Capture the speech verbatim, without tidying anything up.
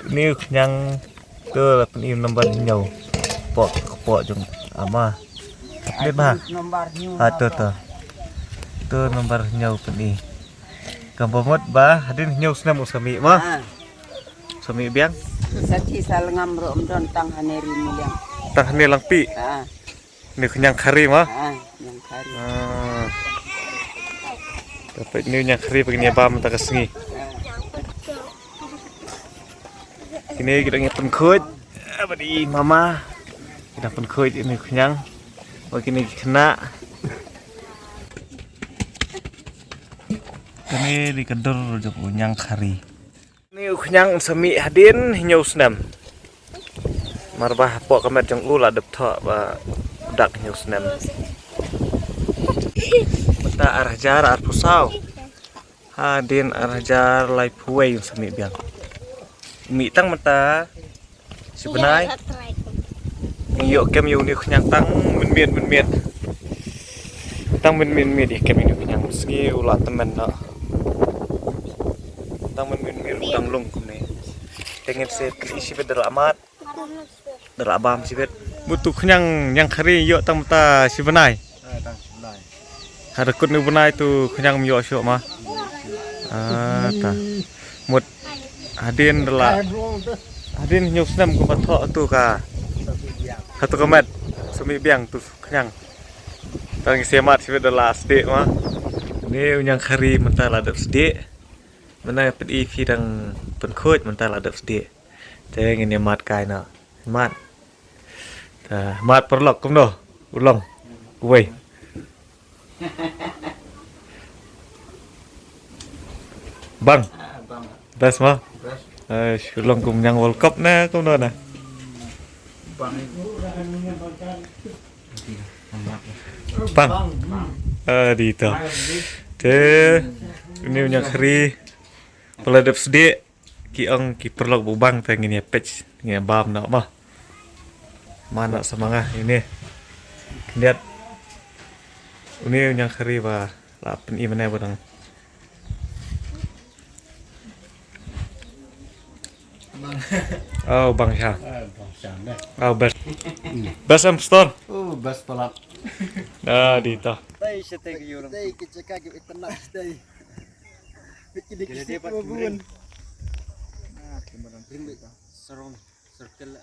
Ni khñiang tu la pyni number hynñiew. Pok pok jong ama. Ni ba. Number hynñiew. Ha tu tu. Tu number hynñiew pyni. Kam ba mut ba hadien hynñiew snem u sa mih ma. Ah. Sa mih biang. Sa chi sa lengam ruh ym don tang hane ri miliang. Tang hane lang pi. Ah. Ni khñiang khari ma. Ah, khñiang khari. Ah. Dapat ni khñiang khari pagi ni bam ta ka sngi. Ah. Kine kita ngi pynkhuid. Apa di mama? Kita pynkhuid ini khñiang. Oh kine ki khynnah. Kine di ka dur jong u khñiang khari. Ni u khñiang sa mih hadien hynñiew snem. Mar ba hapoh ka met jong u la dep thoh ba dak hynñiew snem. Mynta ar hajar arphew saw. Hadien ar hajar laiphew wei u sa mih biang. Mih tang mynta shi bnai. Ngi ïoh kem ïa une u khñiang tang mynmiet mynmiet. Tang mynmiet mynmiet ïa kem ïa une u khñiang, sngi u la tymmen noh. Tang mynmiet mynmiet u dang lung kumne. Te ngin sa pyni shibit da la mad. Da la bam shibit. Mut u khñiang khñiang khari ïoh tang mynta shi bnai. Ah, tang shi bnai. Ha da kut une u bnai tu khñiang ym ïoh shuh ma. Ah, ta. Mut hadien da la. Hadien hynñiew snem kumba thoh tu ka. Ha tu ka met. Sa mih biang tu khñiang. Tang ngi sa mad shibit da la sdieh ma. Ni u khñiang khari mynta la dep sdieh. Mynta peit i phi dang pynkhuid mynta la dep sdieh. Te ngin ïa mad kai noh. Mad. Te mad paralok kumno? U long. Uwei. Bang. Best ma? Ai, u long kum ñiang World Cup ne kumno ne? Bang. Ah, dei to. Te une u ñiang khari ba la dep sdieh. Ki ong ki paralok ba u bang te ngin ïa peit, ngin ïa bam noh ma. Man noh sa ma nga ine. Khyndiat. Une u ñiang khari ba la pyni mynne ba dang. Oh, bang sha. Oh, best. Best em store. Oh, best palat. Ah, dei to. Tei shatei ki ïurang. Tei ki jaka ki itynnad shatei. Bit ki dei ki sik bun. Sarong circle.